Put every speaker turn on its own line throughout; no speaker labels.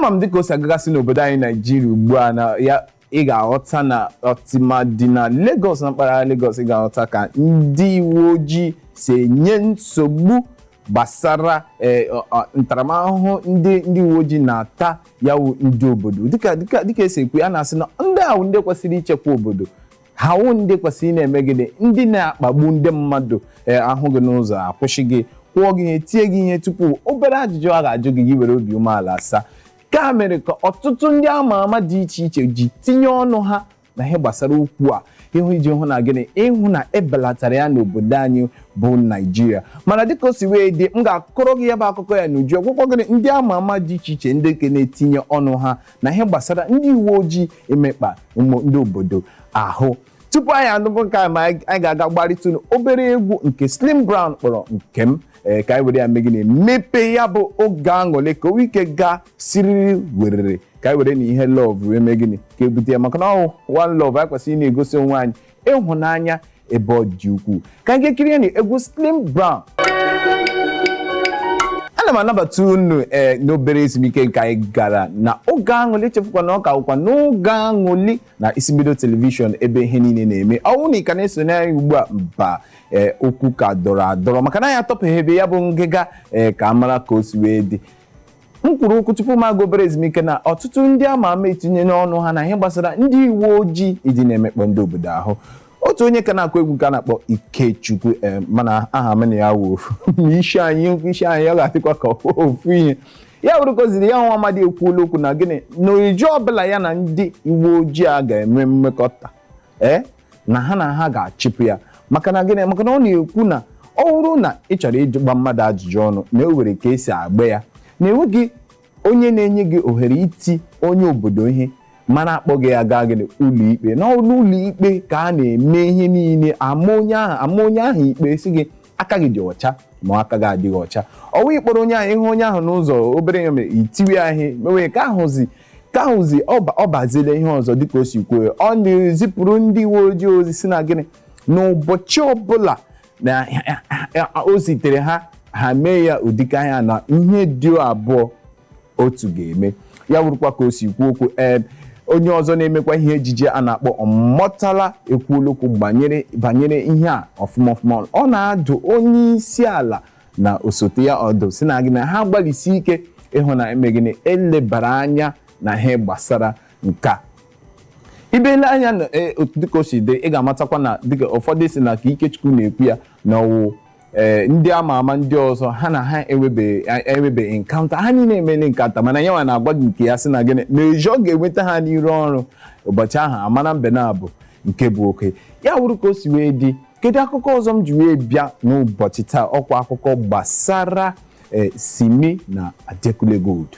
Ama m dịka o si agagasị n'obodo anyị Naijiria ugbu a na ya, ị ga-aghọta na ọtịma dị na Lagos, na mpaghara Lagos, ị ga-aghọta ka ndị uwe ojii si enye nsogbu gbasara ntaramahụhụ ndị uwe ojii na-ata ya wụ ndị obodo. Dịka esi ekwu, a na-asị na ndị ahụ ndị kwesịrị ichekwa obodo ha wụ ndị kwesịrị na-eme gịnị? Ndị na-akpagbu ndị mmadụ, ahụ gị n'ụzọ, akwụsị gị, kwụọ gị ihe, tie gị ihe tupu obere ajụjụ a ga-ajụ gị, gị were obi umeala asa. Ka mere ka ọtụtụ ndị ama ama dị iche iche ji tinye ọnụ ha na ihe gbasara okwu a, ịhụ iji hụ na gịnị, ịhụ na ebelatara ya n'obodo anyị bụ Naijiria. Mana dịka o si wee dị, m ga-akọrọ gị ya bụ akụkọ ya n'uju, ọgwụkwọ gịnị, ndị ama ama dị iche iche ndị nke na-etinye ọnụ ha na ihe gbasara ndị uwe ojii emekpa ụmụ ndị obodo ahụ. Tupu anyị anụbụ nke a, ma anyị ga-aga gbarịtụ obere egwu nke Slim Brown kpọrọ nke m, ka anyị were ya mee gịnị? Mepee ya bụ oge aṅụrị, ka o ike gaa siriri werere, ka anyị were na ihe love wee mee gịnị, ka ebute ya, maka na ọ one love. Anyị kwesịrị ị na-egosi onwe anyị ịhụnanya ebe ọ dị ukwuu. Ka anyị ga-ekiri ya na egwu Slim Brown. Ana m anabata unu n'obere ezumike nke anyị gara na oge aṅụli. Echefukwa na ọ ka bụkwa n'oge aṅụli na isi mbido telivishọn, ebe ihe niile na-eme. Ọ bụrụ na ị ka na-esonye anyị ugbu a, mba, okwu ka dọrọ adọrọ, maka na anyị atọpụghị ebe ya bụ ngịga, ka a mara ka o si wee dị. M kwuru okwu tupu m aga obere ezumike na ọtụtụ ndị ama ama etinye n'ọnụ ha na ihe gbasara ndị uwe ojii iji na-emekpọ ndị obodo ahụ. Otu onye ka na-akụ egwu ka a na-akpọ Ikechukwu, mana aha m na ya wụ ofu, ma isi anyị, isi anyị ya ga-adịkwa ka ofu ihe ya wụrụ koziri ya. Nwa amadi ekwuola okwu na gịnị, na oriji ọbụla ya na ndị uwe ojii a ga-enwe mmekọta, na ha ga-achịpụ ya. Maka na gịnị? Maka na ọ na-ekwu na ọ bụrụ na ị chọrọ ịgba mmadụ ajụjụ ọnụ, na o nwere ka esi agba ya, na enweghị onye na-enye gị ohere iti onye obodo ihe, mana akpọghị ya gaa gịnị? Ụlọ ikpe. N'ụlọ ikpe ka a na-eme ihe niile, ama onye ahụ, ama onye ahụ ikpe, si gị aka gị dị ọcha ma aka gị adịghị ọcha. Ọwụ ịkpọrọ onye ahụ, ịhụ onye ahụ n'ụzọ, obere ihe mere itiwe ya ihe, mewe ka ahụzi ọ bazile ihe ọzọ. Dịka o si kwuo, ọ na-ezipụrụ ndị uwe ojii ozi si na gịnị, n'ụbọchị ọbụla na o zitere ha, ha mee ya ụdịka anya na ihe dị abụọ otu ga-eme ya. Wụrụkwa ka o si kwuo okwu. Onye ọzọ na-emekwa ihe ejije a na-akpọ Ọmọtala ekwuola okwu banyere ihe a ọfụma ọfụma. Ọ na-adụ onye isi ala na osote ya ọdụ si na gị na ha gbalịsi ike ịhụ na eme gịnị, elebara anya na ihe gbasara nka ibele anya na otu dịka o si dị. Ị ga-amatakwa na dịka ụfọdụ si na ka Ikechukwu na-ekwu ya na ọwụ, ndị ama ama ndị ọzọ ha na ha enwebe encounter, ha niile emele encounter, mana ya nwa na-agwa gị nke ya sị na gịnị, na ezi ọ ga-enweta ha n'iru ọrụ ụbọchị ahụ, amara mbe na abụ nke bụ oke ya. Wụrụ ka o si wee dị. Kedu akụkọ ọzọ m ji wee bịa n'ụbọchị taa? Ọkwa akụkọ gbasara Simi na Adekunle Gold.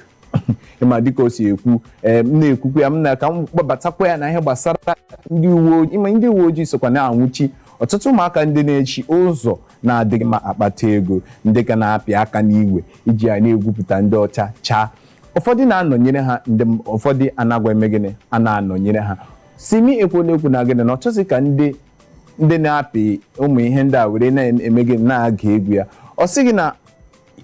Ịma dịka o si ekwu, m na-ekwukwa ya, m na ka m kpọbatakwa ya na ihe gbasara ndị uwe ojii. Ịma ndị uwe ojii sokwa na-anwụchi ọtụtụ ụmụaka ndị na-echi ụzọ na-adịghị mma akpata ego, ndị ka na-apị aka n'igwe iji ya na-egwupụta ndị ọcha chaa. Ụfọdụ na-anọnyere ha, ndị ụfọdụ anagwa eme gịnị, a na-anọnyere ha. Simi ekwuola ekwu na gịnị, na ọ chọghị ka ndị na-apị ụmụ ihe ndị a were na-eme gịnị, na-aga egwu ya. Ọ sịghị na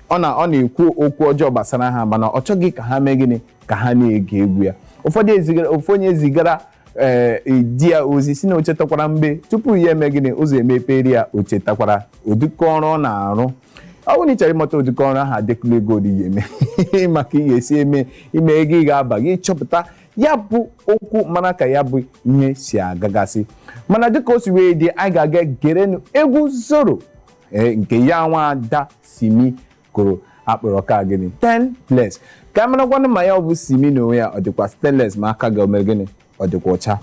ọ na-ekwu okwu ọjọọ gbasara ha, mana ọ chọghị ka ha mee gịnị, ka ha na-ege egwu ya. Ụfọdụ ezigara, ofu onye zigara di ya ozi si na o chetakwara mgbe tupu ya eme gịnị, ụzọ emepere ya. O chetakwara ụdịka ọrụ ọ na-arụ. Ọ bụrụ na ị chọrọ ịmata ụdịka ọrụ ahụ Adekunle Gold yi eme, maka ị ga-esi eme ime ego, ị ga-aba gị chọpụta ya bụ okwu, mara ka ya bụ ihe si agagasị. Mana dịka o si wee dị, anyị ga-aga gerenụ egwu Zoro, nke ya nwa ada Simi kụrụ, akpọrọ ka gịnị, 10 plus, ka a marakwanụ ma ya ọ bụ Simi na onwe ya ọ dịkwa stainless, ma aka ga omere gịnị, ọ dịkwa ọcha.